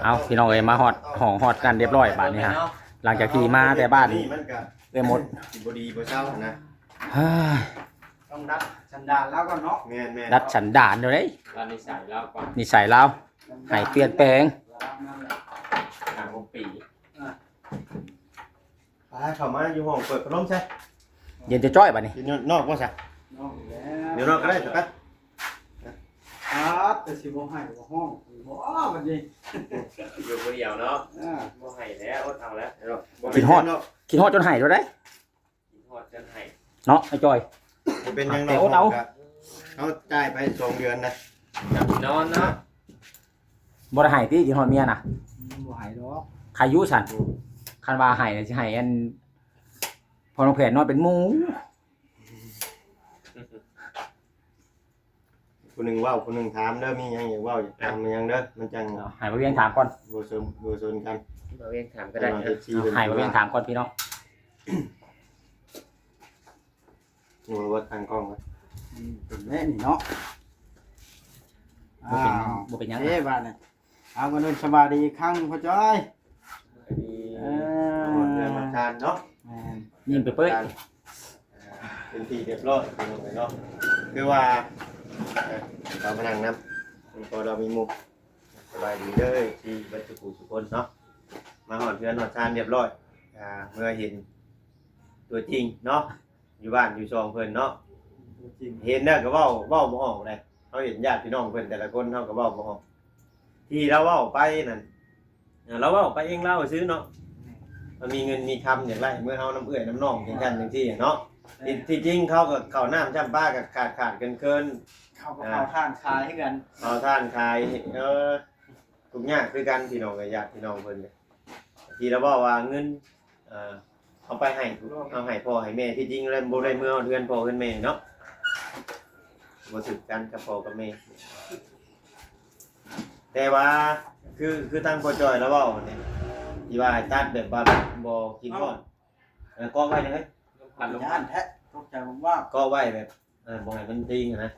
ເອົາ ພີ່ນ້ອງເອີຍ ມາຮອດຫ້ອງຮອດນັ້ນຮຽບຮ້ອຍບາດນີ້ຮະ ຫຼັງຈາກທີ່ມາແຕ່ບ້ານ ນີ້ມັນກະ ເອື້ອຍມົດ ຊິບໍ່ດີບໍ່ເຊົານະ ເຮີ້ຍ ຕ້ອງດັດສັນດານລາວກ່ອນເນາະ ແມ່ນໆ ດັດສັນດານເດ້ ລາວນິໄສລາວກ່ອນ ນິໄສລາວ ໃຫ້ປ່ຽນແປງ ລະດັບນັ້ນແຫຼະ ຫ້າຫົກປີ ອ່າ ໄປ ເຂົ້າມາຢູ່ຫ້ອງ ເປີດພັດລົມໃສ່ ເຢັນຈ້ອຍໆບາດນີ້ ຢູ່ນອກບໍ່ຊະ ນອກແລ້ວ ຢູ່ນອກກໍໄດ້ ໄປ ອາດ ແຕ່ຊິບໍ່ໃຫ້ບໍ່ຮ້ອງບໍ່ບັດນີ້ ຢູ່ຜູ້ດຽວເນາະ ອ່າ ບໍ່ໃຫ້ແລ້ວ ອົດເອົາແລ້ວ ບໍ່ເປັນຫຍັງເນາະ ຄິດຮອດ ຄິດຮອດຈົນໄຫ້ໂລດເດ້ ຄິດຮອດຈົນໄຫ້ ເນາະ ອ້າຍຈ່ອຍ ບໍ່ເປັນຫຍັງດອກ ແຕ່ອົດເອົາ ເຮົາຈ່າຍໄປສອງເດືອນນະ ນອນເນາະ ບໍ່ໄດ້ໃຫ້ຕິ ຊິຮອດເມຍນະ ອືມ ບໍ່ໃຫ້ດອກ ໃຄຢູ່ຊັ້ນ ຄັນວ່າໃຫ້ນະ ຊິໃຫ້ອັນ ພໍ່ນ້ອງແພນນອນເປັນໝູ່ ຜູ້ໜຶ່ງເວົ້າ ຜູ້ໜຶ່ງຖາມເດີ ມີຫຍັງຢາກເວົ້າ ຢາກຖາມອີ່ຫຍັງເດີ ມັນຈັ່ງ ໃຫ້ບ່າວວຽງຖາມກ່ອນ ບໍ່ສົນ ບໍ່ສົນກັນ ບ່າວວຽງຖາມກໍໄດ້ ເອີ ເອັຟຊີ ໃຫ້ບ່າວວຽງຖາມກ່ອນ ພີ່ນ້ອງ. ໂອ້ຍ ວ່າຕັ້ງກ້ອງ ອືມ ເປັນແນວນີ້ເນາະ ບໍ່ເປັນ ອ້າວ ບໍ່ເປັນຫຍັງ ເອີ ວ່ານີ້ ເອົາ ກ່ອນອື່ນສະບາຍດີອີກຄັ້ງໜຶ່ງພໍ່ຈ້ອຍ ສະບາຍດີ ເອີ ຮອດເຮືອນຮອດຊານເນາະ ແມ່ນ ຍິ້ມເປີຍໆ ເປັນທີ່ຮຽບຮ້ອຍພີ່ນ້ອງເອີຍເນາະ ຄືວ່າ ເອີ ເຮົາມານັ່ງນຳ ເພາະວ່າເຮົາມີໝູ່ ສະບາຍດີເດີ ທີ່ເບິດທຸກຜູ້ທຸກຄົນເນາະ ມາຮອດເຮືອນຮອດຊານຮຽບຮ້ອຍ ອ່າ ເມື່ອເຫັນຕົວຈິງເນາະ ຢູ່ບ້ານຢູ່ຊ່ອງເພິ່ນເນາະ ຕົວຈິງ ເຫັນແລ້ວກໍເວົ້າ ເວົ້າບໍ່ອອກເດ້ ເຮົາເຫັນຍາດພີ່ນ້ອງເພິ່ນແຕ່ລະຄົນ ເຮົາກໍເວົ້າບໍ່ອອກ ທີ່ລາວເວົ້າໄປນັ້ນ ລາວເວົ້າໄປເອງລາວຊື່ເນາະ ແມ່ນ ລາວມີເງິນມີຄຳຢາກໄລ່ເມືອເອົານຳເອື້ອຍນຳນ້ອງຈັ່ງຊັ້ນຈັ່ງຊີ້ເນາະ ແມ່ນ ທີ່ ທີ່ຈິງເຂົາກໍເຂົ້ານ້ຳຈຳປາກໍຂາດໆເຂີນໆ ເຂົາກໍເຜົາຖ່ານຂາຍຄືກັນ ເຜົາຖ່ານຂາຍ ເອີ ທຸກຍາກຄືກັນພີ່ນ້ອງເອີຍ ຍາດພີ່ນ້ອງເພິ່ນ ທີ່ລາວເວົ້າວ່າເງິນ ເອີ ເອົາໄປໃຫ້ ເອົາໃຫ້ພໍ່ໃຫ້ແມ່ ທີ່ຈິງແລ້ວບໍ່ໄດ້ເມືອເຮືອນພໍ່ເຮືອນແມ່ເນາະ ບໍ່ຖືກກັນກັບພໍ່ກັບແມ່ ແຕ່ວ່າ ຄື ຄືທາງພໍ່ຈ້ອຍລາວເວົ້ານີ້ ທີ່ວ່າໃຫ້ຕັດແບບວ່າບໍ່ກິນຮອດ ເອີ ເກາະໄວ້ເລີຍ ຢ້ານແທ້ ຕົກໃຈວ່າ ເກາະໄວ້ແບບ ເອີ ບໍ່ໃຫ້ມັນຕິງຫັ້ນນະ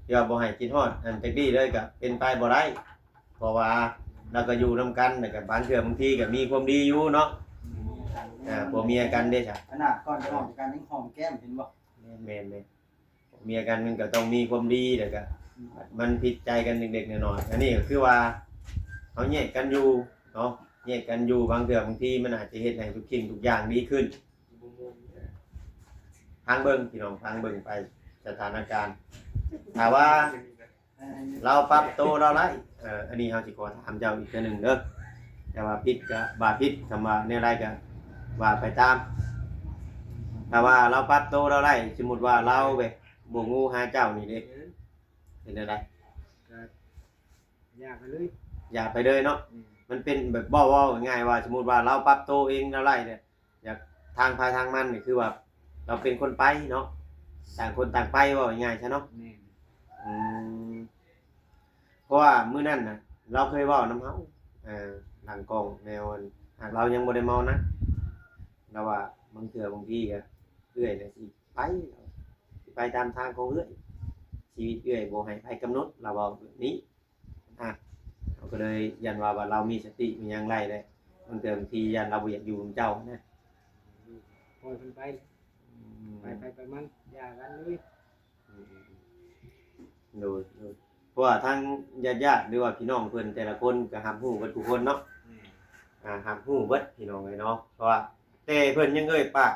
ທີ່ວ່າບໍ່ໃຫ້ຄິດຮອດອັນຈັກດີ້ເລີຍກະເປັນໄປບໍ່ໄດ້ ເພາະວ່າລາວກໍຢູ່ນຳກັນ ແລ້ວກໍບາງເທື່ອບາງທີກໍມີຄວາມດີຢູ່ເນາະ ອືມ ອ່າ ຜົວເມຍກັນເດ້ຊະ ຂະໜາດກ່ອນຈະອອກຈາກກັນຍັງຫອມແກ້ມເຫັນບໍ່ ແມ່ນໆ ຜົວເມຍກັນມັນກໍຕ້ອງມີຄວາມດີ ແລ້ວກໍ ອືມ ມັນຜິດໃຈກັນເລັກໆນ້ອຍໆ ອັນນີ້ກໍຄືວ່າເຮົາແຍກກັນຢູ່ເນາະ ແຍກກັນຢູ່ ບາງເທື່ອບາງທີມັນອາດຈະເຮັດໃຫ້ທຸກສິ່ງທຸກຢ່າງດີຂຶ້ນ ຟັງເບິ່ງພີ່ນ້ອງ ຟັງເບິ່ງໄປສະຖານະການ ຖ້າວ່າລາວປັບໂຕລາວໄດ້ ເອີ ອັນນີ້ເຮົາຊິຂໍຖາມເຈົ້າອີກເທື່ອໜຶ່ງເດີ ແຕ່ວ່າຜິດກໍວ່າຜິດ ຄຳວ່າແນວໃດກໍວ່າໄປຕາມ ຖ້າວ່າລາວປັບໂຕລາວໄດ້ ສົມມຸດວ່າລາວແບບບໍ່ງູຫາເຈົ້ານີ້ເດ້ ເປັນແນວໃດ? ກໍຢ່າໄປເລີຍ ຢ່າໄປເລີຍເນາະ ອືມ ມັນເປັນແບບ ເວົ້າ ເວົ້າງ່າຍໆວ່າ ສົມມຸດວ່າລາວປັບໂຕເອງລາວໄດ້ເດ້ ຢາກທາງໃຜທາງມັນນີ້ ຄືວ່າລາວເປັນຄົນໄປເນາະ ຕ່າງຄົນຕ່າງໄປ ເວົ້າງ່າຍໆຊະເນາະ ແມ່ນ ອືມ ເພາະວ່າມື້ນັ້ນນະ ລາວເຄີຍເວົ້ານຳເຮົາ ເອີ ຫຼັງກ້ອງແນວອັນ ຫາກລາວຍັງບໍ່ໄດ້ເມົານະ ລາວວ່າບາງເທື່ອບາງທີກໍເອື້ອຍນະຊິໄປ ຊິໄປຕາມທາງຂອງເອື້ອຍ ຊີວິດເອື້ອຍບໍ່ໃຫ້ໃຜກຳນົດ ລາວເວົ້າແບບນີ້ ອ່ະ ເຮົາກໍເລີຍຢ້ານວ່າ ວ່າລາວມີສະຕິມີຫຍັງໄດ້ແຫຼະ ບາງເທື່ອບາງທີຢ້ານລາວບໍ່ຢາກຢູ່ນຳເຈົ້ານະ ປ່ອຍເພິ່ນໄປ ອືມ ໄປໃຜໄປມັນ ຢ່າກັນເລີຍ ອືມ ໂດຍ ໂດຍ ເພາະວ່າທາງຍາດໆ ຫຼືວ່າພີ່ນ້ອງເພິ່ນແຕ່ລະຄົນກໍຮັບຮູ້ເບິດທຸກຄົນເນາະ ແມ່ນ ອ່າ ຮັບຮູ້ເບິດພີ່ນ້ອງເອີຍເນາະ ເພາະວ່າແຕ່ເພິ່ນຍັງເອີ່ຍປາກ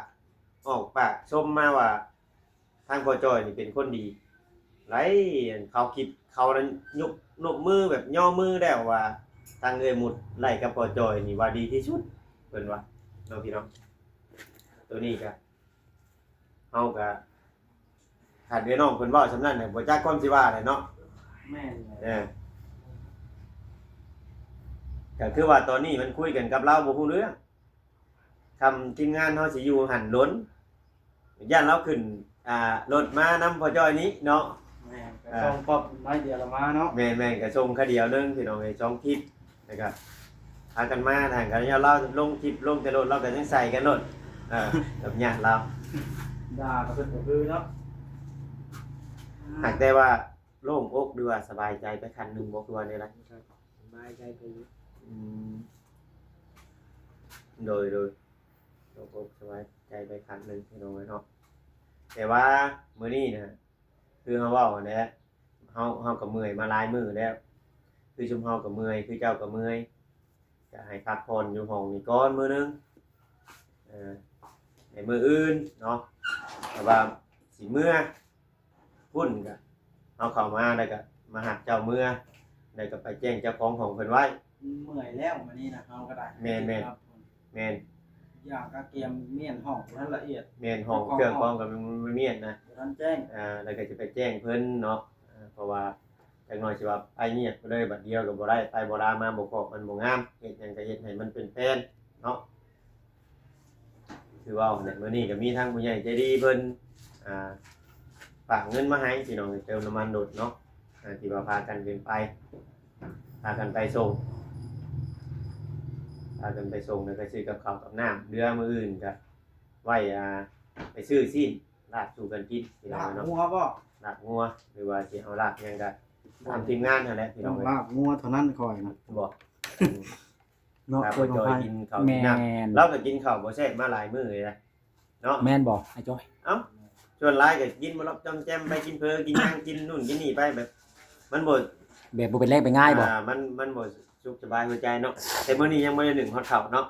ອອກປາກຊົມມາວ່າ ທາງພໍ່ຈ້ອຍນີ້ເປັນຄົນດີຫຼາຍ ອັນເຂົາຄິດ ເຂົານັ້ນຍົກ ຍົກມືແບບຍໍມືແລ້ວວ່າ ທາງເອື້ອຍມຸດໄລ່ກັບພໍ່ຈ້ອຍນີ້ວ່າດີທີ່ສຸດ ເພິ່ນວ່າເນາະພີ່ນ້ອງ ໂຕນີ້ກະ ເຮົາກະ ຄັນເອື້ອຍນ້ອງເພິ່ນເວົ້າສ່ຳນັ້ນນະ ບໍ່ຈັກຄວາມຊິວ່າແຫຼະເນາະ ແມ່ນແຫຼະ ເອີ ກະຄືວ່າຕອນນີ້ມັນຄຸຍກັນກັບລາວບໍ່ຮູ້ເລື່ອງ ຄຳທີມງານເຮົາຊິຢູ່ຫັ້ນດົນ ຢ້ານລາວຂຶ້ນ ອ່າ ລົດມານຳພໍ່ຈ້ອຍນີ້ເນາະ ແມ່ນ ກະ ອ່າ ສົ່ງປັອບໄມ້ດຽວລະມາເນາະ ແມ່ນໆ ກະສົ່ງຄາດຽວໜຶ່ງພີ່ນ້ອງເອີຍ ສອງຄລິບ ແລ້ວກະພາກັນມາ ທາງກະລາວລົງຄລິບ ລົງແຕ່ລົດ ລາວກະຍັງໃສ່ກັນໂລດ ເອີ ກັບຍາດລາວ ດ່າກໍເປັນກະຄືເນາະ ຫາກແຕ່ວ່າໂລ່ງອົກ ຫຼືວ່າສະບາຍໃຈໄປຂັ້ນໜຶ່ງບໍ່ ຄືວ່າແນວໃດ? ສະບາຍໃຈໄປຢູ່ ອືມ ໂດຍ ໂດຍ ໂລງອົກສະບາຍໃຈໄປຂັ້ນໜຶ່ງ ພີ່ນ້ອງເອີຍເນາະ. ແຕ່ວ່າມື້ນີ້ນະ ຄືເຮົາເວົ້າຫັ້ນແຫຼະ ເຮົາ ເຮົາກໍເມື່ອຍມາຫຼາຍມື້ແລ້ວ ຄືຊຸມເຮົາກໍເມື່ອຍ ຄືເຈົ້າກໍເມື່ອຍ ກໍໃຫ້ພັກຜ່ອນຢູ່ຫ້ອງນີ້ກ່ອນມື້ໜຶ່ງ ເອີ ໃນມື້ອື່ນເນາະ ແຕ່ວ່າຊິເມືອພຸ້ນ ກໍເຮົາເຂົ້າມາແລ້ວກໍມາຮັບເຈົ້າເມືອ ແລ້ວກໍໄປແຈ້ງເຈົ້າຂອງຫ້ອງເພິ່ນໄວ້. ເມື່ອຍແລ້ວມື້ນີ້ນະ ເຮົາກໍໄດ້ ແມ່ນໆ ແມ່ນ ຢ່າງກະກຽມມ້ຽນຫ້ອງບໍ່ທັນລະອຽດ ແມ່ນ ຫ້ອງເຄື່ອງຂອງກໍມັນມ້ຽນນະ ບໍ່ທັນແຈ້ງ ອ່າ ແລ້ວກໍຈະໄປແຈ້ງເພິ່ນເນາະ ອ່າ ເພາະວ່າຈັກໜ້ອຍຊິວ່າໄປງຽບໄປເລີຍ ບັດດຽວກໍບໍ່ໄດ້ ໄປບໍ່ລາມາບໍ່ຄອບ ມັນບໍ່ງາມ ເຮັດຫຍັງກໍເຮັດໃຫ້ມັນເປັນແຜນເນາະ. ຄືເວົ້າແຫຼະ ມື້ນີ້ກໍມີທາງຜູ້ໃຫຍ່ໃຈດີເພິ່ນ ອ່າ ຝາກເງິນມາໃຫ້ພີ່ນ້ອງ ເຕີມນ້ຳມັນລົດເນາະ ອ່າ ທີ່ວ່າພາກັນຂຶ້ນໄປ ພາກັນໄປສົ່ງ ພາກັນໄປສົ່ງ ແລ້ວກໍຊື້ກັບເຂົ້າກັບນ້ຳ ເຫຼືອມື້ອື່ນກໍໄວ້ ອ່າ ໄປຊື້ຊີ້ນລາບສູ່ກັນກິນພີ່ນ້ອງເນາະ. ລາບງົວບໍ່? ລາບງົວ ຫຼືວ່າຊິເອົາລາບຫຍັງກໍຕາມທີມງານຫັ້ນແຫຼະພີ່ນ້ອງ. ລາບງົວເທົ່ານັ້ນຂ້ອຍນະ ບໍ່? ເນາະ ລາບພໍ່ຈ້ອຍກິນເຂົ້າກິນນ້ຳ ແມ່ນ ລາວກໍກິນເຂົ້າບໍ່ແຊບມາຫຼາຍມື້ເລີຍນະ ເນາະ ແມ່ນບໍ່ອ້າຍຈ້ອຍ? ເອົ້າ ສ່ວນຫຼາຍກໍກິນບໍ່ລອບຈອມແຈ່ມໄປ ກິນເຜີ ກິນຫຍັງ ກິນນັ້ນກິນນີ້ໄປ ແບບມັນບໍ່ ແບບບໍ່ເປັນແລງເປັນງ່າຍບໍ່? ອ່າ ມັນ ມັນບໍ່ສຸກສະບາຍຫົວໃຈເນາະ. ແຕ່ມື້ນີ້ຍັງບໍ່ໄດ້ໜຶ້ງຮອດເຂົ້າເນາະ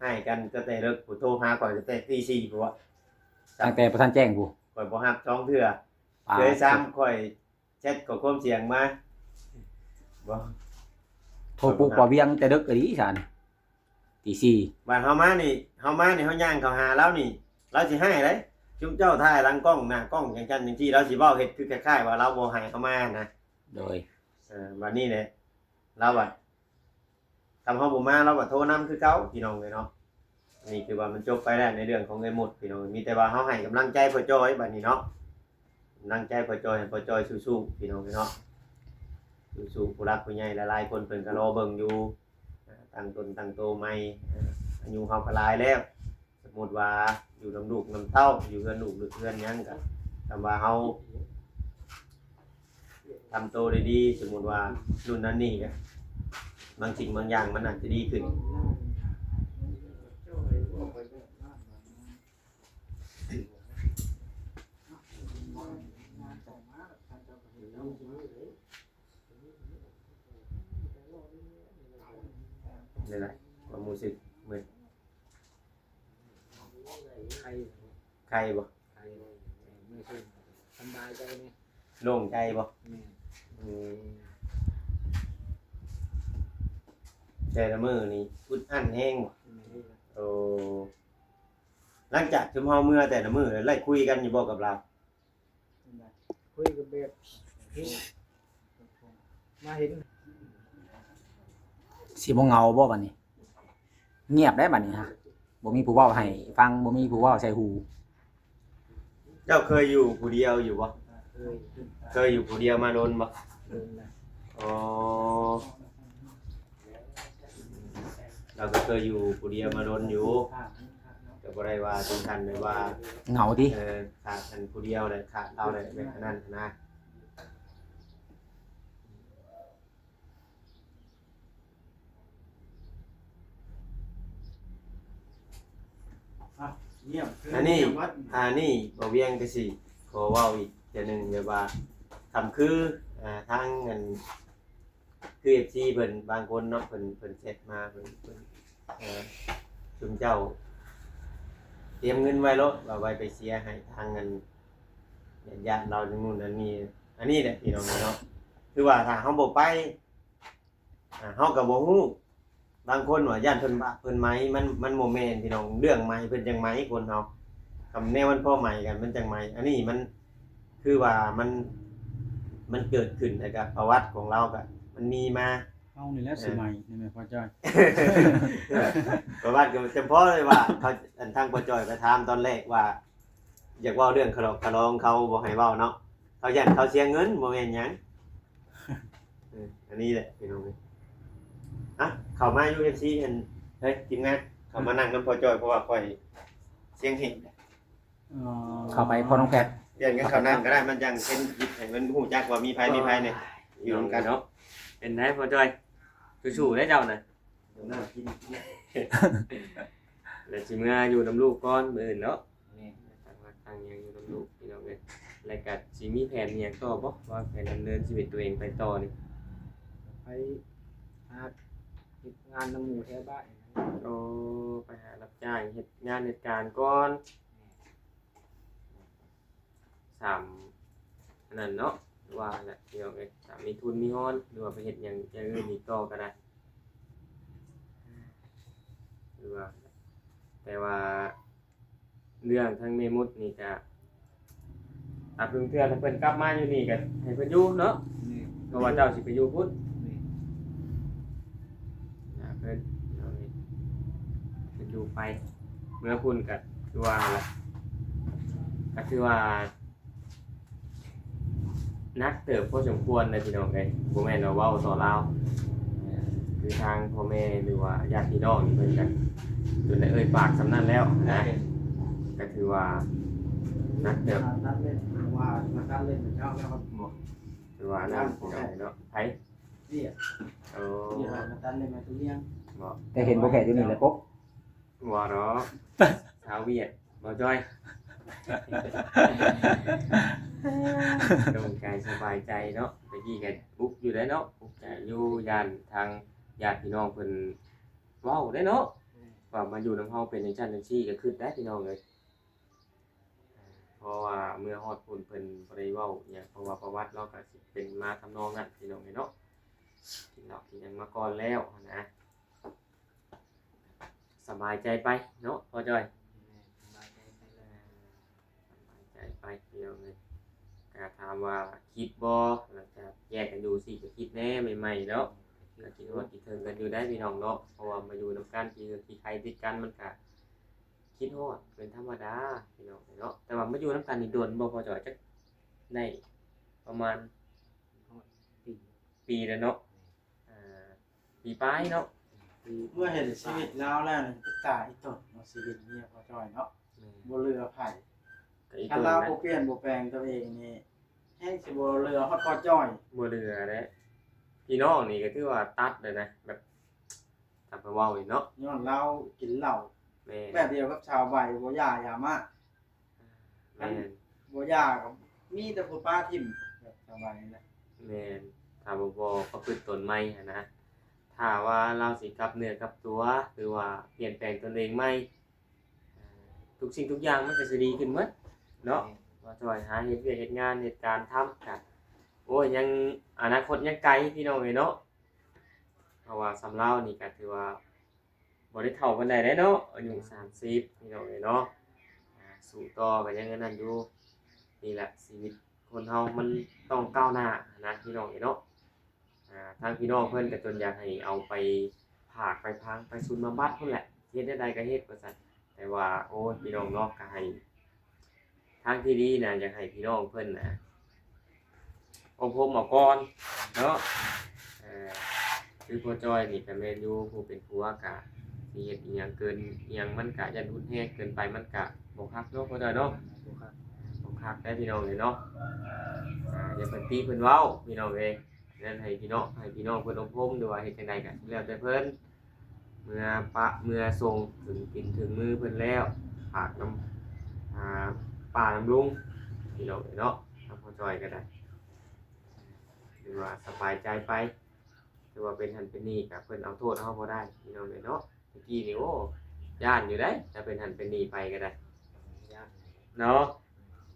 ໃຫ້ກັນຕັ້ງແຕ່ເລິກ ຜູ້ໂທຫາຂ້ອຍຕັ້ງແຕ່ຕີສີ່ພຸ້ນ ຕັ້ງແຕ່ບໍ່ທັນແຈ້ງພຸ້ນ ຂ້ອຍບໍ່ຮັບສອງເທື່ອ ເທື່ອທີສາມຂ້ອຍ ແຊັດຂໍ້ຄວາມສຽງມາ ບໍ່ ໂທປຸກບ່າວວຽງແຕ່ເດິກອີ່ຫຼີຊັ້ນ ຕີສີ່ ບາດເຮົາມານີ້ ເຮົາມານີ້ ເຮົາຍ່າງເຂົ້າຫາລາວນີ້ ລາວຊິຮ້າຍເດ້. ຊຸມເຈົ້າຖ່າຍຫຼັງກ້ອງ ໜ້າກ້ອງ ຈັ່ງຊັ້ນຈັ່ງຊີ້ ລາວຊິເວົ້າເຮັດຄືຄ້າຍໆວ່າລາວບໍ່ໃຫ້ເຮົາມານະ. ໂດຍ ເອີ ບາດນີ້ແຫຼະ ລາວວ່າ ຄັນເຮົາບໍ່ມາ ລາວກໍໂທນຳຄືເກົ່າ ພີ່ນ້ອງເອີຍເນາະ. ນີ້ຖືວ່າມັນຈົບໄປແລ້ວໃນເລື່ອງຂອງເອື້ອຍມຸດ ພີ່ນ້ອງ. ມີແຕ່ວ່າເຮົາໃຫ້ກຳລັງໃຈພໍ່ຈ້ອຍບັດນີ້ເນາະ ກຳລັງໃຈພໍ່ຈ້ອຍ ໃຫ້ພໍ່ຈ້ອຍສູ້ໆ ພີ່ນ້ອງເອີຍເນາະ ສູ້ໆ. ຜູ້ຫຼັກຜູ້ໃຫຍ່ຫຼາຍໆຄົນເພິ່ນກໍລໍເບິ່ງຢູ່ ຕັ້ງຕົນຕັ້ງໂຕໃໝ່ ອາຍຸເຮົາກໍຫຼາຍແລ້ວ. ສົມມຸດວ່າຢູ່ນຳລູກນຳເຕົ້າ ຢູ່ເຮືອນລູກເຮືອນຫຍັງ ກໍຄຳວ່າເຮົາທຳໂຕໄດ້ດີ ສົມມຸດວ່ານັ້ນນັ້ນນີ້ ກໍບາງສິ່ງບາງຢ່າງມັນອາດຈະດີຂຶ້ນ. ນີ້ແຫຼະຄວາມຮູ້ສຶກມື້ ໄຄ ໄຄບໍ່? ໄຄ ເມື່ອຄືນສະບາຍໃຈແດ່ ໂລ່ງໃຈບໍ່? ແມ່ນ ອືມ ແຕ່ລະມື້ນີ້ອຶດອັດແຮງບໍ່? ແມ່ນ ໂອ້ ຫຼັງຈາກຊຸມເຮົາເມືອແຕ່ລະມື້ ໄດ້ຄຸຍກັນຢູ່ບໍ່ກັບລາວ? ຄຸຍກັນແບບ ມາເຫັນ ຊິບໍ່ເຫງົາບໍ່ບັດນີ້? ງຽບໄດ໋ບັດນີ້ຮະ ບໍ່ມີຜູ້ເວົ້າໃຫ້ຟັງ ບໍ່ມີຜູ້ເວົ້າໃສ່ຫູ. ເຈົ້າເຄີຍຢູ່ຜູ້ດຽວຢູ່ບໍ່? ເຄີຍ ເຄີຍຢູ່ຜູ້ດຽວມາດົນບໍ່? ດົນແລ້ວ ອໍ ລາວກໍເຄີຍຢູ່ຜູ້ດຽວມາດົນຢູ່ ກໍບໍ່ໄດ້ວ່າເຖິງຂັ້ນແບບວ່າເຫງົາຕິ ເອີ ຂາດອັນຜູ້ດຽວແຫຼະ ຂາດລາວແຫຼະ ແບບນັ້ນນະ. ອັນນີ້ ອັນນີ້ບ່າວວຽງກໍຊິຂໍເວົ້າອີກເທື່ອໜຶ່ງ ແບບວ່າ ຄຳຄື ອ່າ ທາງອັນ ຄືເອັຟຊີເພິ່ນບາງຄົນເນາະ ເພິ່ນ ເພິ່ນແຊັດມາ ເພິ່ນ ເພິ່ນ ເອີ ຊຸມເຈົ້າຕຽມເງິນໄວ້ໂລດ ວ່າໄວ້ໄປເຊຍໃຫ້ທາງອັນ ຍາດໆລາວ ນັ້ນນັ້ນນີ້ ອັນນີ້ແຫຼະພີ່ນ້ອງເນາະ. ຄືວ່າຖ້າເຮົາບໍ່ໄປ ອ່າ ເຮົາກໍບໍ່ຮູ້ ບາງຄົນວ່າຢ້ານເພິ່ນບາບເພິ່ນໄໝ ມັນ ມັນບໍ່ແມ່ນພີ່ນ້ອງ ເລື່ອງໄໝເພິ່ນຈັ່ງໄໝຄົນເຮົາ ຄຳແນວມັນພໍໄໝກັນມັນຈັ່ງໄໝ. ອັນນີ້ມັນ ຄືວ່າມັນ ມັນເກີດຂຶ້ນ ແລ້ວກໍປະຫວັດຂອງລາວກໍມັນມີມາ ເຮົານີ້ແຫຼະ ເອີ ຊິໄໝນີ້ແມ່ນພໍ່ຈ້ອຍ. ປະຫວັດກໍຈຳເພາະເລີຍວ່າເຂົາ ອັນທາງພໍ່ຈ້ອຍໄປຖາມຕອນແລກວ່າ ຢາກເວົ້າເລື່ອງຂະຫຼອກຂະຫຼອງ ເຂົາບໍ່ໃຫ້ເວົ້າເນາະ ເຂົາຢ້ານເຂົາເສຍເງິນ ບໍ່ແມ່ນຫຍັງ. ເອີ ອັນນີ້ແຫຼະພີ່ນ້ອງເອີຍ. ອ່ະ ເຂົ້າມາຢູ່ ເອັຟຊີ ອັນ ເຮີ້ຍ ທີມງານ ເຂົ້າມານັ່ງນຳພໍ່ຈ້ອຍ ເພາະວ່າຂ້ອຍສຽງແຮງ. ອໍ ເຂົ້າໄປພໍ່ນ້ອງແພດ ປ່ຽນກັນເຂົ້ານັ່ງກໍໄດ້ ມັນຈັ່ງເປັນ ໃຫ້ມັນຮູ້ຈັກວ່າມີໃຜມີໃຜແດ່ ຢູ່ນຳກັນເນາະ. ເປັນໃດພໍ່ຈ້ອຍ? ສູ້ໆເດ້ເຈົ້ານະ. ແລ້ວຊິເມືອຢູ່ນຳລູກກ່ອນມື້ອື່ນເນາະ. ແມ່ນ. ຕັ້ງຫຼັກຕັ້ງຫຍັງຢູ່ນຳລູກພີ່ນ້ອງເອີຍ. ແລ້ວກະຊິມີແຜນອີ່ຫຍັງຕໍ່ບໍ່? ວາງແຜນດຳເນີນຊີວິດຕົວເອງໄປຕໍ່ນີ້? ໄປຫາເຮັດງານນຳໝູ່ແຖວບ້ານ. ໂອ້ ໄປຫາຮັບຈ້າງເຮັດງານເຮັດການກ່ອນ. ແມ່ນ. ສາມອັນນັ້ນເນາະ ວ່າແຫຼະພີ່ນ້ອງເອີຍ. ຖ້າມີທຶນມີຮອນ ຫຼືວ່າໄປເຮັດຫຍັງຢ່າງອື່ນອີກຕໍ່ກໍໄດ້ ຫຼືວ່າ ແຕ່ວ່າເລື່ອງທາງແມ່ມຸດນີ້ກະ ຖ້າເພິ່ນເທື່ອ ຖ້າເພິ່ນກັບມາຢູ່ນີ້ກະໃຫ້ເພິ່ນຢູ່ເນາະ. ແມ່ນ. ເພາະວ່າເຈົ້າຊິໄປຢູ່ພຸ້ນ. ແມ່ນ. ຫາເພິ່ນ ເພິ່ນຢູ່ໄປ ເມືອພຸ້ນກະຄືວ່າແຫຼະ ກະຖືວ່າໜັກເຕີບພໍສົມຄວນເດ້ພີ່ນ້ອງເອີຍ. ບໍ່ແມ່ນວ່າເວົ້າຕໍ່ລາວ ຄືທາງພໍ່ແມ່ ຫຼືວ່າຍາດພີ່ນ້ອງນີ້ເພິ່ນກະຈົນໄດ້ເອີ່ຍປາກສ່ຳນັ້ນແລ້ວນະ. ແມ່ນ. ກະຖືວ່າໜັກເຕີບ. ມາຕັດເລັບ ວ່າມາຕັດເລັບເຈົ້າແລ້ວບໍ່? ຄືວ່ານັ້ນພີ່ນ້ອງເນາະ. ໃຜ? ເວຍ. ໂອ້ ເວຍວ່າມາຕັດເລັບໃຫ້ທຸລຽງບໍ່? ແຕ່ເຫັນບໍ່ແຂກຢູ່ນີ້ແຫຼະປົກ. ບໍ່ດອກ ຊາວຫວຽດ ບໍ່ຈ້ອຍ. ໂລ່ງໃຈສະບາຍໃຈເນາະ. ຕະກີ້ກະອຸກຢູ່ໄດ໋ເນາະ ອຸກໃຈຢູ່ ຢ້ານທາງຍາດພີ່ນ້ອງເພິ່ນເວົ້າໄດ໋ເນາະ ວ່າມາຢູ່ນຳເຮົາເປັນຈັ່ງຊັ້ນຈັ່ງຊີ້ ກະຄຶດໄດ໋ພີ່ນ້ອງເອີຍ. ເພາະວ່າເມື່ອຮອດພຸ້ນເພິ່ນບໍ່ໄດ້ເວົ້າຫຍັງ ເພາະວ່າປະຫວັດລາວກະຊິເປັນມາທຳນອງນັ້ນພີ່ນ້ອງເອີຍເນາະ. ກິນເຫຼົ້າກິນຫຍັງມາກ່ອນແລ້ວຫັ້ນນະ. ສະບາຍໃຈໄປເນາະພໍ່ຈ້ອຍ. ແມ່ນ ສະບາຍໃຈໄປເລີຍ ສະບາຍໃຈໄປພີ່ນ້ອງເອີຍ. ກະຖາມວ່າຄິດບໍ່ ຫຼັງຈາກແຍກກັນຢູ່ຊີ້ ກະຄິດແດ່ໃໝ່ໆເນາະ. ກະຄິດຮອດຄິດເຖິງກັນຢູ່ໄດ໋ພີ່ນ້ອງເນາະ ເພາະວ່າມາຢູ່ນຳກັນ ທີ່ເຮືອນທີ່ໄຄຕິດກັນ ມັນກະຄິດຮອດເປັນທຳມະດາພີ່ນ້ອງເອີຍເນາະ. ແຕ່ວ່າມາຢູ່ນຳກັນນີ້ດົນບໍ່ພໍ່ຈ້ອຍ? ຈັກໄດ້ປະມານປີ ປີແລ້ວເນາະ. ອ່າ ປີປາຍເນາະ. ເມື່ອເຫັນຊີວິດລາວແລ້ວນີ້ ຕາອີ່ຕົນເນາະ ຊີວິດເມຍພໍ່ຈ້ອຍເນາະ. ແມ່ນ. ບໍ່ເຫຼືອໃຜ ຄັນລາວບໍ່ປ່ຽນບໍ່ແປງຕົວເອງນີ້ ແຮງຊິບໍ່ເຫຼືອຮອດພໍ່ຈ້ອຍ. ບໍ່ເຫຼືອແຫຼະ ພີ່ນ້ອງນີ້ກະຖືວ່າຕັດແລ້ວນະ ແບບ ຖ້າໄປເວົ້ານີ້ເນາະ ຍ້ອນລາວກິນເຫຼົ້າ. ແມ່ນ. ແບບດຽວກັບຊາວໃບ ບໍ່ຢາຢາມາ. ແມ່ນ. ບໍ່ຢາກະມີແຕ່ຜູ້ປະຖິ້ມ ແບບສະບາຍນີ້ແຫຼະ. ແມ່ນ. ຖ້າບໍ່ ບໍ່ປະພຶດຕົນໃໝ່ຫັ້ນນະ ຖ້າວ່າລາວຊິກັບເນື້ອກັບຕົວ ຫຼືວ່າປ່ຽນແປງຕົນເອງໃໝ່ ທຸກສິ່ງທຸກຢ່າງມັນກະຊິດີຂຶ້ນໝົດເນາະ. ແມ່ນ. ວ່າຊ່ອຍຫາເຮັດວຽກເຮັດງານເຮັດການທຳກະ ໂອ້ຍ ຍັງ ອະນາຄົດຍັງໄກພີ່ນ້ອງເອີຍເນາະ. ເພາະວ່າສ່ຳລາວນີ້ກະຖືວ່າ ບໍ່ໄດ້ເຖົ້າປານໃດເດ້ເນາະ ອາຍຸສາມສິບພີ່ນ້ອງເອີຍເນາະ. ອ່າ ສູ້ຕໍ່ກະຍັງອັນນັ້ນຢູ່. ນີ້ແຫຼະຊີວິດຄົນເຮົາມັນຕ້ອງກ້າວໜ້ານະພີ່ນ້ອງເອີຍເນາະ. ອ່າ ທາງພີ່ນ້ອງເພິ່ນກະຈົນຢາກໃຫ້ເອົາໄປຝາກໄປຝັງໄປສູນບຳບັດພຸ້ນແຫຼະ ເຮັດແນວໃດກະເຮັດວ່າຊັ້ນ. ແຕ່ວ່າ ໂອ້ຍ ພີ່ນ້ອງເນາະ ກະໃຫ້ ທາງທີ່ດີນະ ຢາກໃຫ້ພີ່ນ້ອງເພິ່ນນະ ອົບຮົມເອົາກ່ອນເນາະ. ເອີ ຄືພໍ່ຈ້ອຍນີ້ກະແມ່ນຢູ່ ຜູ້ເປັນຜົວກະຊິເຮັດອີ່ຫຍັງເກີນອີ່ຫຍັງ ມັນກະຢ້ານຮຸນແຮງເກີນໄປ ມັນກະບໍ່ຄັກເນາະພໍ່ຈ້ອຍເນາະ. ບໍ່ຄັກ ບໍ່ຄັກໄດ໋ພີ່ນ້ອງເອີຍເນາະ. ອ່າ ຢ່າເພິ່ນຕິເພິ່ນເວົ້າພີ່ນ້ອງເອີຍ. ນັ້ນໃຫ້ພີ່ນ້ອງ ໃຫ້ພີ່ນ້ອງເພິ່ນອົບຮົມ ຫຼືວ່າເຮັດຈັ່ງໃດກະແລ້ວແຕ່ເພິ່ນ. ເມື່ອປະເມື່ອສົ່ງເຖິງຕີນເຖິງມືເພິ່ນແລ້ວ ຝາກນຳ ອ່າ ປ້ານຳລຸງພີ່ນ້ອງເອີຍເນາະ. ທາງພໍ່ຈ້ອຍກະໄດ້ ຫຼືວ່າສະບາຍໃຈໄປ. ຖືວ່າເປັນຫັ້ນເປັນນີ້ກະເພິ່ນເອົາໂທດເຮົາບໍ່ໄດ້ພີ່ນ້ອງເອີຍເນາະ. ຕະກີ້ນີ້ ໂອ້ ຢ້ານຢູ່ໃດ໋ ຖ້າເປັນຫັ້ນເປັນນີ້ໄປກະໄດ້ ຢ້ານເນາະ.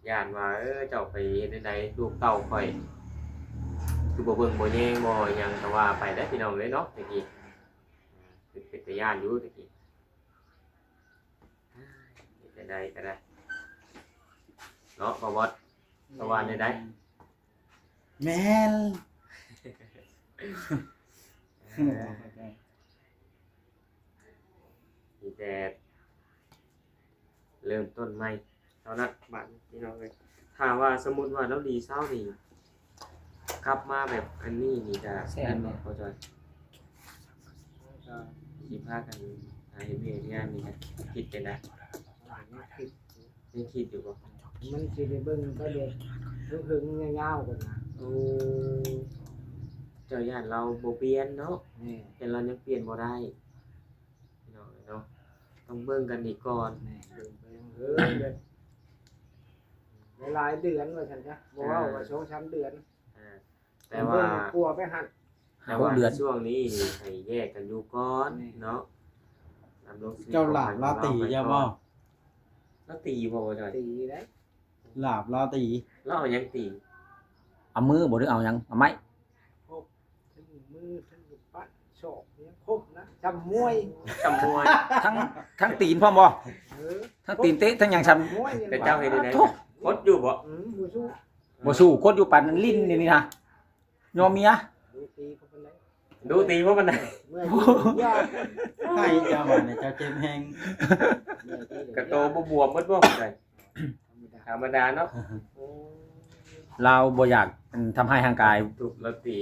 ຢ້ານວ່າ ເອີ ເຈົ້າໄປເຮັດແນວໃດ ລູກເຕົ້າຂ້ອຍຄືບໍ່ເບິ່ງບໍ່ແຍງບໍ່ຫຍັງກະວ່າໄປໄດ໋ພີ່ນ້ອງເອີຍເນາະ. ຕະກີ້ ເປັນ ເປັນຕາຢ້ານຢູ່ຕະກີ້ ເຮັດຈັ່ງໃດກະໄດ້ເນາະ ປະຫວັດ ເຈົ້າວ່າແນວໃດ? ແມ່ນ. ມີແຕ່ເລີ່ມຕົ້ນໃໝ່ເທົ່ານັ້ນບາດນີ້ພີ່ນ້ອງເອີຍ. ຖ້າວ່າສົມມຸດວ່າລາວດີເຊົານີ້ ກັບມາແບບອັນນີ້ນີ້ກະ ແມ່ນບໍ່ພໍ່ຈ້ອຍ? ກະຊິພາກັນຫາເຮັດວຽກເຮັດງານນີ້ກະຄິດຈັ່ງໃດ? ຍັງຄິດ ຍັງຄິດຢູ່ບໍ່? ມັນຊິໄດ້ເບິ່ງໄປແບບເຫິງໆຍາວໆກ່ອນນະ. ໂອ້ ເຈົ້າຢ້ານລາວບໍ່ປ່ຽນເນາະ ແມ່ນ ແຕ່ລາວຍັງປ່ຽນບໍ່ໄດ້ ພີ່ນ້ອງເອີຍເນາະ ຕ້ອງເບິ່ງກັນອີກກ່ອນ ແມ່ນ ເບິ່ງ ເບິ່ງ ເອີ ຫຼາຍໆເດືອນວ່າຊັ້ນຊະ ບໍ່ເວົ້າວ່າສອງສາມເດືອນ ອ່າ ແຕ່ວ່າ ເບິ່ງໃຫ້ກົວໄປຫັ້ນ ແຕ່ວ່າ ຫົກເດືອນ ໃນຊ່ວງນີ້ນີ້ໃຫ້ແຍກກັນຢູ່ກ່ອນ ແມ່ນ ເນາະ ດຳລົງຊີວິດ ເຈົ້າຫຼາບລາວຕີເຈົ້າບໍ່? ລາວຕີບໍ່ ບໍ່ຈ້ອຍ? ຕີໄດ໋ ຫຼາບລາວຕີ ລາວເອົາຫຍັງຕີ? ເອົາມືບໍ່ ຫຼືເອົາຫຍັງ? ເອົາໄມ້ ຄົບ ທັງມືທັງປະສອກ ຍັງຄົບນະ ຊ່ຳມວຍ ຊ່ຳມວຍ ທັງ ທັງຕີນພ້ອມບໍ່? ເອີ ທັງຕີນເຕະ ທັງຫຍັງຊ່ຳ ມວຍ ແຕ່ເຈົ້າເຮັດໄດ້ ໂທ້ ຄົດຢູ່ບໍ່? ອືມ ບໍ່ສູ້ ບໍ່ສູ້ ຄົດຢູ່ປານຫຼິ້ນນີ້ນະ ຍອມເມຍ ດຸຕີບໍ່ປານໃດ ດຸຕີບໍ່ປານໃດ ເມື່ອຍ ໃຫ້ເຈົ້າວ່າແມ່ເຈົ້າເຈັບແຮງ ກະໂຕບໍ່ບວມເບິດບໍ່? ທຳມະດາ ທຳມະດາເນາະ ໂອ້ ລາວບໍ່ຢາກ ອັນ ທຳຮ້າຍຮ່າງກາຍ ທຸບລາວຕີ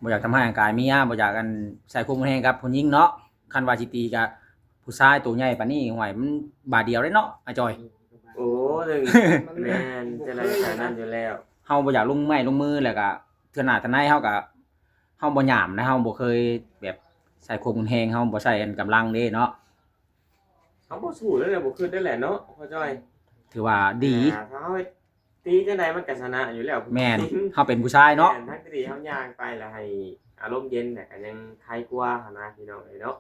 ບໍ່ຢາກທຳຮ້າຍຮ່າງກາຍເມຍ ບໍ່ຢາກ ອັນ ໃຊ້ຄວາມຮຸນແຮງກັບຜູ້ຍິງເນາະ ຄັນວ່າຊິຕີກະຜູ້ຊາຍໂຕໃຫຍ່ປານນີ້ ຫ້ວຍ ມັນບາດດຽວເດ້ເນາະ ອ້າຍຈ່ອຍ ໂອ້ ແມ່ນ ຈັ່ງໃດກະນັ້ນຢູ່ແລ້ວ ເຮົາບໍ່ຢາກລົງໄມ້ລົງມື ແລ້ວກະເທື່ອໜ້າເທື່ອໃນເຮົາກະ ເຮົາບໍ່ຫຍາມນະ ເຮົາບໍ່ເຄີຍແບບໃຊ້ຄວາມຮຸນແຮງ ເຮົາບໍ່ໃຊ້ອັນກຳລັງເດ້ເນາະ ເຮົາບໍ່ສູ້ແລ້ວແຫຼະ ບໍ່ຄິດແລ້ວແຫຼະເນາະ ພໍ່ຈ້ອຍ ຖືວ່າດີ ອ່າ ຖ້າເຮົາເຮັດ ຕີຈັ່ງໃດມັນກະຊະນະຢູ່ແລ້ວ ແມ່ນ ເຮົາເປັນຜູ້ຊາຍເນາະ ແມ່ນ ທັງທີ່ເຮົາຍ່າງໄປແລ້ວໃຫ້ອາລົມເຢັນ ແລ້ວກະຍັງໄຄກວ່າຫັ້ນນະ ພີ່ນ້ອງເອີຍເນາະ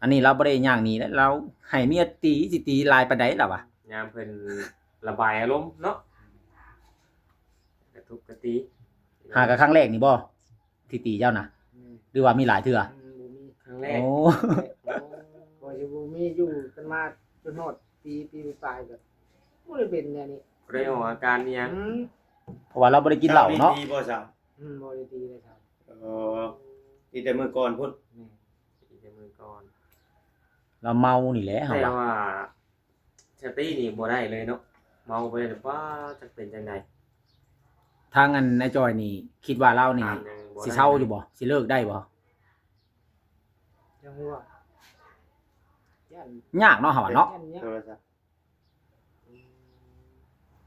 ອັນນີ້ລາວບໍ່ໄດ້ຍ່າງໜີເດ້ ລາວໃຫ້ເມຍຕີ ຊິຕີຫຼາຍປານໃດລາວວ່າ ຍາມເພິ່ນລະບາຍອາລົມເນາະ ກະທຸບກະຕີ ຫາກະຄັ້ງແລກນີ້ບໍ່? ທີ່ຕີເຈົ້ານະ ອືມ ຫຼືວ່າມີຫຼາຍເທື່ອ? ອືມ ບໍ່ມີ ຄັ້ງແລກ ໂອ້ ຂ້ອຍຊິບໍ່ມີ ຢູ່ກັນມາຈົນຮອດປີ ປີປາຍກະບໍ່ໄດ້ເປັນແນວນີ້ ບໍ່ໄດ້ອອກອາການອີ່ຫຍັງ ອືມ ເພາະວ່າລາວບໍ່ໄດ້ກິນເຫຼົ້າເນາະ ເຈົ້າມີຕີບໍ່ຊະ? ອືມ ບໍ່ໄດ້ຕີເລີຍຊະ ເອີ ຕີແຕ່ມື້ກ່ອນພຸ້ນ ແມ່ນ ຕີແຕ່ມື້ກ່ອນ ລາວເມົານີ້ແຫຼະ ເຮົາວ່າ ແຕ່ວ່າ ສະຕິນີ້ບໍ່ໄດ້ເລີຍເນາະ ເມົາໄປແລ້ວ ປ້າ ຈັກເປັນຈັ່ງໃດ ທາງອັນນາຍຈ່ອຍນີ້ຄິດວ່າລາວນີ້ ຖາມຫຍັງບໍ່ໄດ້ ຊິເຊົາຢູ່ບໍ່? ຊິເລີກໄດ້ບໍ່? ຈັ່ງວ່າ ຢ້ານ ຍາກເນາະ ເຮົາວ່າເນາະ ຢ້ານຍາກ ໂທລະສັບ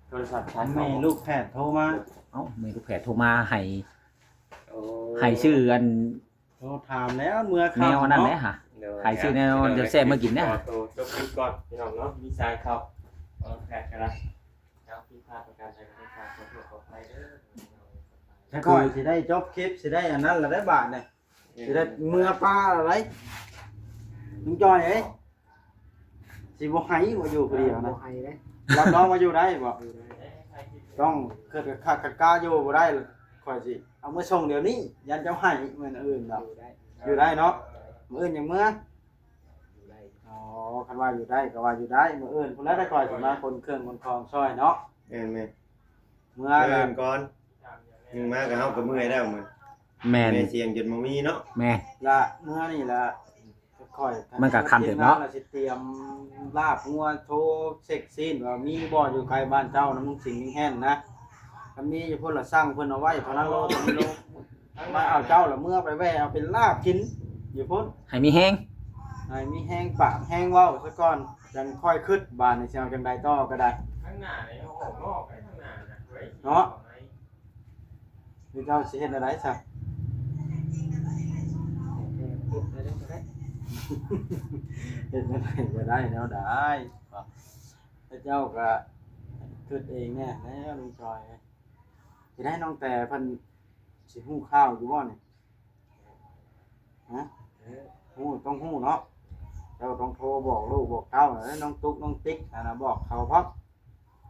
ໂທລະສັບສາຍເຂົາ ແມ່ລູກແພດໂທມາ ເອົ້າ ແມ່ລູກແພດໂທມາໃຫ້ ໂອ້ ໃຫ້ຊື້ອັນ ໂທຖາມແລ້ວເມື່ອຄ່ຳ ແນວອັນນັ້ນແຫຼະຫາ ໂດຍ ໃຫ້ຊື້ແນວແຊບໆມາກິນແດ່ຫາ ຂໍໂຕຈົບຄລິບກ່ອນພີ່ນ້ອງເນາະ ມີສາຍເຂົ້າ ເອີ ແຂກກະໄດ້ ເຈົ້າຜິດພາດປະການໃດກໍຕ້ອງການຂໍໂທດຂໍອະໄພເດີ ແລ້ວກໍຊິໄດ້ຈົບຄລິບ ຊິໄດ້ອັນນັ້ນລະໄດ໋ບາດນີ້ ຊິໄດ້ເມືອປ່າລະໄດ໋ ລຸງຈ່ອຍເອີຍ ຊິບໍ່ໃຫ້ບໍ່ຢູ່ຜູ້ດຽວນະ ບໍ່ໃຫ້ເດ້ ຮັບຮອງວ່າຢູ່ໄດ້ບໍ່? ຢູ່ໄດ້ ຕ້ອງເກີດຄັກກັນກາຢູ່ບໍ່ໄດ້ ຂ້ອຍຊິເອົາມາສົ່ງດຽວນີ້ ຢ້ານເຈົ້າໃຫ້ມື້ອື່ນດອກ ຢູ່ໄດ້ ຢູ່ໄດ້ເນາະ ມື້ອື່ນຍັງເມືອ ຢູ່ໄດ້ ອໍ ຄັນວ່າຢູ່ໄດ້ກໍວ່າຢູ່ໄດ້ ມື້ອື່ນພຸ້ນແຫຼະ ຂ້ອຍຊິມາຂົນເຄື່ອງຂົນຂອງຊ່ອຍເນາະ ແມ່ນໆ ເມືອ ມື້ອື່ນກ່ອນ ຍັງມາກໍເຮົາກໍເມື່ອຍແລ້ວມື້ ແມ່ນ ແມ່ສຽງຈົນບໍ່ມີເນາະ ແມ່ນ ລະເມືອນີ້ລະ ຄ່ອຍ ມັນກໍຄ່ຳເຕີບເນາະ ລະຊິຕຽມລາບງົວໂທເຊັກຊີ້ນ ວ່າມີບໍ່ຢູ່ໃກ້ບ້ານເຈົ້ານະ ມຸງສິງມິງແຮ່ນນະ ຄັນມີຢູ່ພຸ້ນລະສັ່ງເພິ່ນເອົາໄວ້ເທົ່ານັ້ນໂລ ເທົ່ານີ້ໂລ ມາເອົາເຈົ້າລະເມືອໄປແວ່ເອົາເປັນລາບກິນຢູ່ພຸ້ນ ໃຫ້ມີແຮງ ໃຫ້ມີແຮງປາກແຮງເວົ້າຊະກ່ອນ ຈັ່ງຄ່ອຍຄິດບາດນີ້ຊິເອົາຈັ່ງໃດຕໍ່ກໍໄດ້ ທາງໜ້ານີ້ເຮົາອອກນອກໄດ້ ທາງໜ້ານະ ເນາະ ຫຼືເຈົ້າຊິເຮັດແນວໃດຊະ? ເຮັດແນວໃດກໍໄດ້ ແນວໃດ ເຈົ້າກໍຄິດເອງແດ່ແລ້ວລຸງຈອຍ ຊິໄດ້ນ້ອງແຕເພິ່ນຊິຮູ້ຂ່າວຢູ່ບໍ່ນີ້? ຮະ? ຮູ້ ຕ້ອງຮູ້ເນາະ ເຈົ້າຕ້ອງໂທບອກລູກບອກເຕົ້າ ນ້ອງຕຸກນ້ອງຕິກຫັ້ນນະ ບອກເຂົາພ້ອມ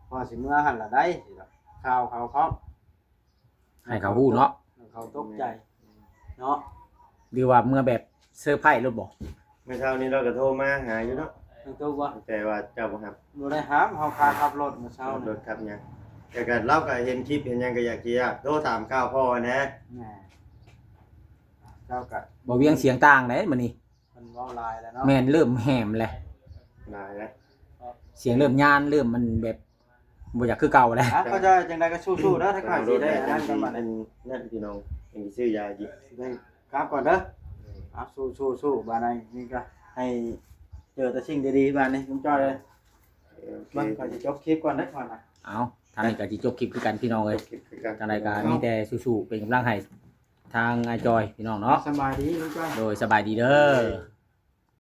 ເພາະຊິເມືອຫັ້ນລະໄດ໋ ຊິລະ ຂ່າວເຂົາພ້ອມ ໃຫ້ເຂົາຮູ້ເນາະ ໃຫ້ເຂົາຕົກໃຈເນາະ ຫຼືວ່າເມືອແບບເຊີໄພໂລດບໍ? ມື້ເຊົ້ານີ້ລາວກໍໂທມາຫາຢູ່ເນາະ ນ້ອງຕຸກບໍ່? ແຕ່ວ່າເຈົ້າບໍ່ຮັບ ບໍ່ໄດ້ຮັບ ເຮົາຄາຂັບລົດມື້ເຊົ້າ ຂັບລົດຂັບຫຍັງ ແຕ່ກໍລາວກໍເຫັນຄລິບເຫັນຫຍັງ ກໍຢາກຊິຢາກໂທຖາມຂ່າວພໍ່ຫັ້ນແຫຼະ ແມ່ນ ເຈົ້າກໍ ບໍ່ວຽງສຽງຕ່າງໃດ໋ມື້ນີ້ ເພິ່ນເວົ້າຫຼາຍແລ້ວເນາະ ແມ່ນ ເລີ່ມແຫມແລ້ວ ຫຼາຍແລ້ວ ສຽງເລີ່ມຍານ ເລີ່ມມັນແບບບໍ່ຢາກຄືເກົ່າແລ້ວ ອ່ະ ເຂົາຈະຈັ່ງໃດກໍສູ້ໆເດີ ຖ້າຂ້ອຍຊິໄດ້ອັນນັ້ນກັນບາດນີ້ ນັ້ນພີ່ນ້ອງ ຍັງຊິຊື້ຢາກິນ ຊິໄດ້ກັບກ່ອນເດີ ອ່ະ ສູ້ໆໆ ບາດນີ້ນີ້ກໍໃຫ້ເຈີແຕ່ສິ່ງດີໆ ບາດນີ້ລຸງຈ້ອຍເອີຍ ໂອເຄ ເບິ່ງ ຂ້ອຍຊິຈົບຄລິບກ່ອນເດີຂ້ອຍນະ ເອົາ ທາງນີ້ກໍຊິຈົບຄລິບຄືກັນພີ່ນ້ອງເອີຍ ຈົບຄລິບຄືກັນ ຈັ່ງໃດກໍມີແຕ່ສູ້ໆ ເປັນກຳລັງໃຫ້ ທາງອ້າຍຈ່ອຍພີ່ນ້ອງເນາະ. ສະບາຍດີລຸງຈ້ອຍ. ໂດຍ ສະບາຍດີເດີ.